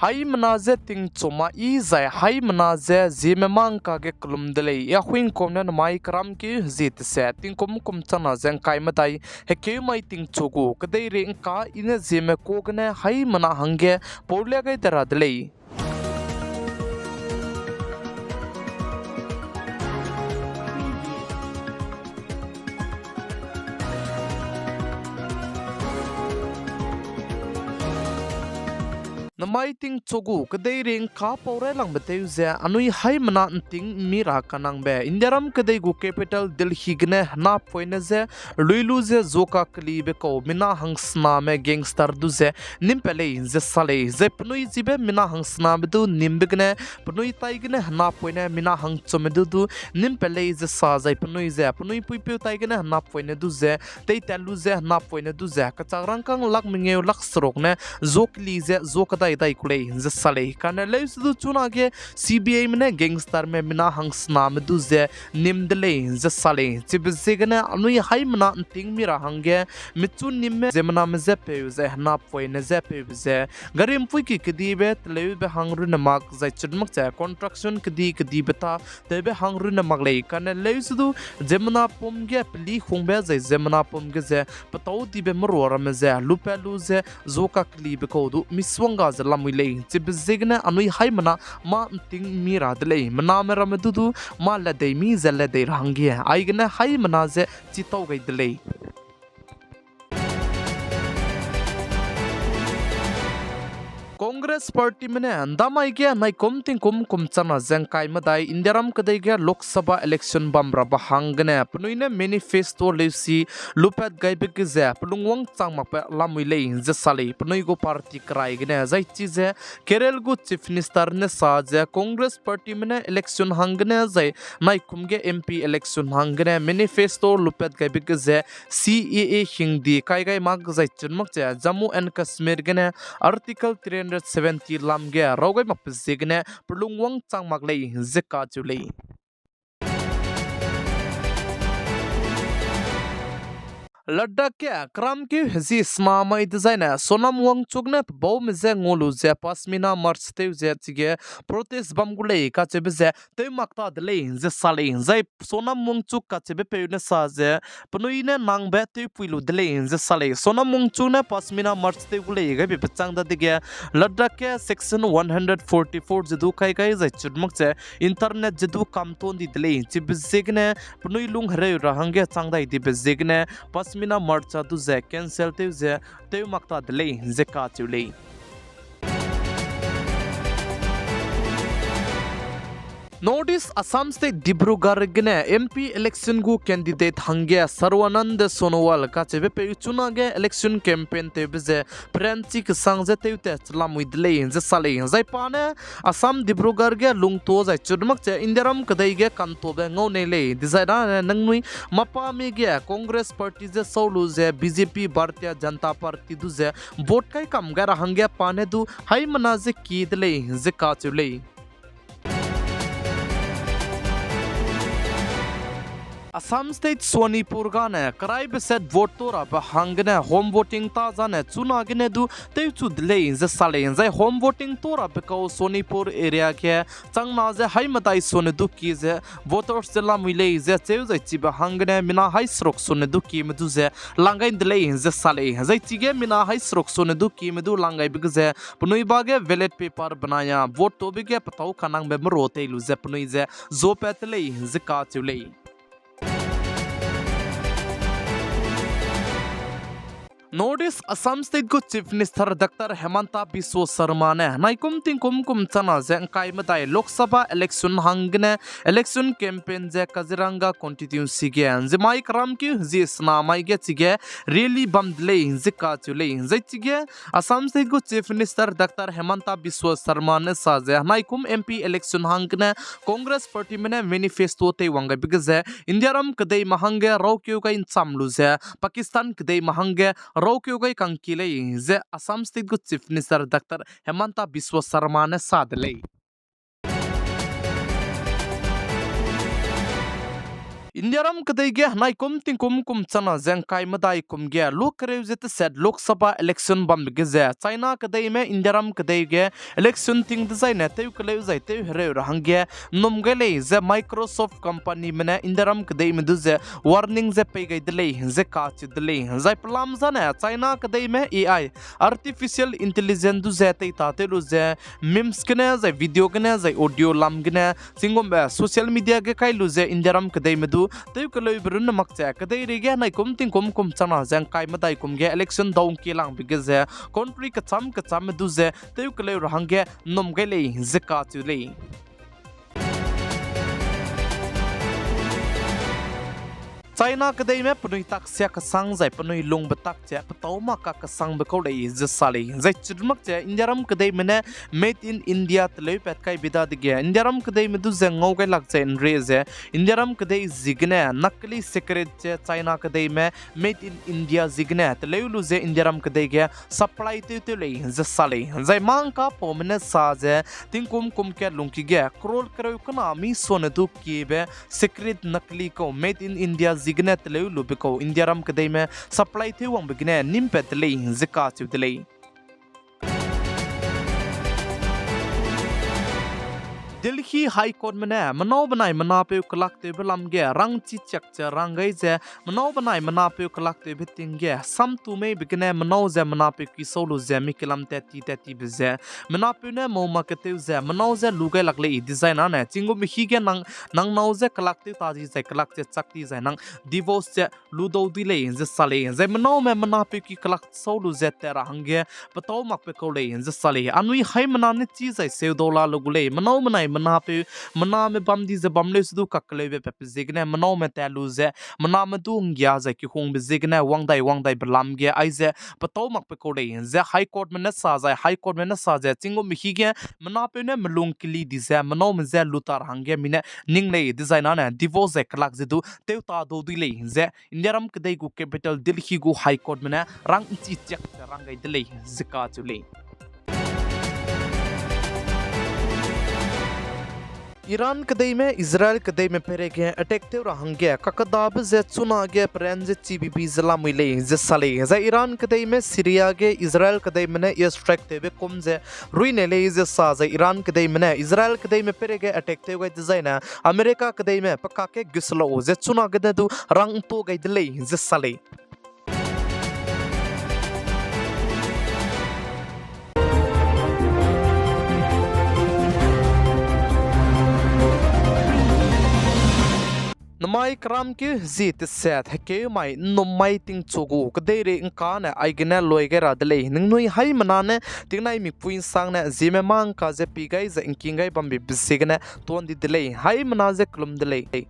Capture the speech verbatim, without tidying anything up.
Haimena je tingchu ma yi zai haimena je Zeme mangka ge kelum de lei. Ahuingkum ne namai keramkeu zie tese tingkum kum changna ze ngkai medai hekeu mai tingchu gu kedeirei ngka i ne Zeme ka gene haimena hangge paulia gai de ra de lei. Namai tingchu gu kedeirei ngka pau railangbe tew ze anui haimena nting mi ra kanangbe Indiaram kedei gu capital Delhi gene henapoine je lui lu ze zuakakelibe kau mina hangsename gangster du ze nîm pat lei ze sa lei. Zai penui chibe mina hangsename du nîmbe gene penui tai gene henapoine mina hangchume du du nîm pat lei ze sa zai penui ze penui puipeu tai gene henapoine du ze teitat lu ze henapoine du ze kechak rangkâng lak mengeu lak seruk ne zuakeli ze zuakadai dai ku lei ze sa lei. Kane leuse du chunage C B I me ne gangsterme mina hangsename du ze nîm de lei ze sa lei. Chibe ziegene anui haimena nting mi ra hangge michu nîmme ziemmename je peu zai henapoine je peube ze gari mpuiki kedibe teleube hang runne mak zai chut mak ze construction kedi kedibe ta tewbe hang runne mak lei. Kane leuse du ziemmena pum ge peli hungbe zai ziemmena pum ge ze petâu dibe merua ramme ze lupat lu ze zuakakelibe kau du misongga ze lamui lei. Chibe ziegene anui haimena mâ nting mi ra de lei. Mename ramme du du mâ ledei mi ze ledei ra hangge aigene haimena ze chitau gai de lei. Congress Partyme ne ndamai ge naikum tingkum kum changna ze ngkai medai Indiaram kedei ge Lok Sabha election bam rabe hanggene penui ne manifesto leusi lupat gaibe ge ze pelungwang chang makbe lamui lei ze sa lei. Penui gu party kerai gene zai chize Kerala gu Chief Minister ne sa ze Congress Partyme ne election hanggene zai naikum ge M P election hanggene manifesto lupat gaibe ge ze C A A hingdi kai gai mak zai chun mak ze Jammu and Kashmir gene Article three hundred seventy lam ge raw gai makbe ziegene pelungwang chang mak lei ze kacheu lei. Ladakh ge keramkeu hezie sena mai dezaine Sonam Wangchuk ne pebaume je ngau lu ze Pashmina March tew ze chige protest bam gu lei kacheube ze tew mak ta de lei ze sa lei. Zai Sonam Wangchuk kacheubepeu ne sa ze penui ne nangbe tewpui lu de lei ze sa lei. Sonam Wangchuk ne Pashmina March tew gu lei gaibe pechâng dadege Ladakh ge section one hundred forty-four ze du kai gai zai chut mak ze internet ze du kam ton di de lei. Chibe ziegene penui lung hereu ra hangge chang dai dibe ziegene Pashmina March a du ze cancel tew ze tew mak ta de lei ze kacheu lei. North East Assam State Dibrugarh gene M P election gu candidate hangge Sarbananda Sonowal kacheubepeu chunage election campaign tewbe ze peranchi kesang ze tewtat chelamui de lei ze sa lei. Zai pa ne Assam Dibrugarh ge lungto zai chut mak ze Indiaram kedei ge kantobe ngau nei lei. Dezai dane nangnui mapame ge Congress Party ze sau lu ze B J P Bharatiya Janata Party du ze vote kai kam gai ra hangge pa ne du haimena ze kie de lei ze kacheu lei. Assam State Sonipur gane keraibe set vote to rabe hanggene home voting ta zane chunagene du tewchu de lei ze sa lei. Zai home voting to rabe kau Sonipur area ge changna ze haimedai sone du kie ze voters ze lamui lei ze cheu zai chibe hanggene mina hai seruk sone du kieme du ze lang gai de lei ze sa lei. Zai chige mina hai seruk sone du kieme du lang gaibe ge ze penui ba ge ballot paper benai a vote tobe ge petâu kanangbe merua tei lu ze penui ze zuapat te lei ze kacheu lei. North East Assam State gu Chief Minister Doctor Himanta Biswa Sarma ne naikum tingkum kum changna ze ngkai medai Lok Sabha election hanggene election campaign ze Kaziranga constituency ge nzemai keramkeu hezie sena mai ge chige rally bam de lei ze kacheu lei. Zai chige Assam State gu Chief Minister Doctor Himanta Biswa Sarma ne sa ze naikum M P election hanggene Congress Partyme ne manifesto teiwang gaibe ge ze Indiaram kedeime hangge raukeu gai ncham lu ze Pakistan kedeime hangge raukeu gai kangkie lei ze Assam State gu Chief Minister Doctor Himanta Biswa Sarma ne sa de lei. Indiaram kedei ge henaikum tingkum kum chana ze ngkai medai kum ge lu kereu ze teset Lok Sabha election bambe ge ze China kedeime Indiaram kedei ge election ting dezaine tew keleu zai tew hereu ra hangge nnum gai lei ze Microsoft companyme ne Indiaram kedeime du ze warning ze pei gai de lei ze kacheu de lei. Zai pelam zane China kedeime A I, artificial intelligence du ze teitatew lu ze memes gene zai video gene zai audio lam gene chigumbe social media ge kai lu ze Indiaram kedeime du tew keleube runne mak ze kedeirei ge henaikum tingkum kum chana ze ngkai medai kum ge election dau ngkielangbe ge ze country kecham kechamme du ze tew keleu ra hangge nnum gai lei ze kacheu lei. China kedeime penui tak sia kesang zai penui lungbe tak ze petâu mak kakesangbe kau lei ze sa lei. Zai chirumak ze Indiaram kedeime ne Made in India teleu pat kaibe dadege Indiaram kedeime du ze ngau gai lak ze nre ze Indiaram kedei ziegene नकली cigarette ze China kedeime Made in India ziegene teleu lu ze Indiaram kedei ge supply tew tew lei ze sa lei. Zai mâ ngkapaume ne sa ze tingkum kum kat lungki ge crore kereu kena mi sone du kiebe cigarette नकली kau Made in India ziegene teleu lube kau Indiaram kedeime supply tew wangbe gene nîm pat de lei ze kacheu de lei. Delhi High Courtme ne menâu benai menapeu kelaktewbe lam ge rangchi chiak ze rang gai ze, menâu benai menapeu kelaktewbe ting ge samtu meibe gene menâu ze menapeu ki sau lu ze mi kelam tat ti tat tibe ze, menapeu ne mau mak ketew ze menâu ze lu gai lak lei dizai nane chigumbe hi ge nang, nang nâu ze kelak tew ta di zai kelak ze chak di zai nang divorce ze lu dau di lei ze sa lei. Zai menâume menapeu ki kelak sau lu ze tat ra hangge petâu makbe kau lei ze sa lei. Anui haimena ne chî zai seu dau la lu gu lei. Menâu menai menapeu, mename bam di ze bam leu se du kakeleube patbe ziegene menâume tat lu ze, mename du nggia zai kihungbe ziegene wang dai wang daibe lam ge aize petâu makbe kau lei ze High Courtme ne sa zai High Courtme ne sa ze chigumbe hi ge menapeu ne melung keli di ze menâume je lu ta ra hangge mi ne ning lei dizai nane divorce zai kelak ze du tew ta dau di lei ze Indiaram kedei gu capital Delhi gu High Courtme ne rangchi chiak ze rang gai de lei ze kacheu lei. Iran kedeime Israel kedeime peireige attack tew ra hangge kakedabe ze chunage peran ze chibibi ze lamui lei ze sa lei. Zai Iran kedeime Syria ge Israel kedeime ne airstrike tewbe kum ze ruine lei ze sa zai Iran kedeime ne Israel kedeime peireige attack tew gai dezaine America kedeime pe kakge guselau ze chunage ne du rang ntu gai de lei ze sa lei. Namai keramkeu zi teset hekeu mai nnum mai tingchu gu kedeirei ngkane aigene loi gai ra de lei. Ningnui haimena ne tingnai mikpui nsangne zieme mâ ngka ze pi gai ze ngking gai bambe be ziegene tuan di de lei. Haimena ze kelum de lei.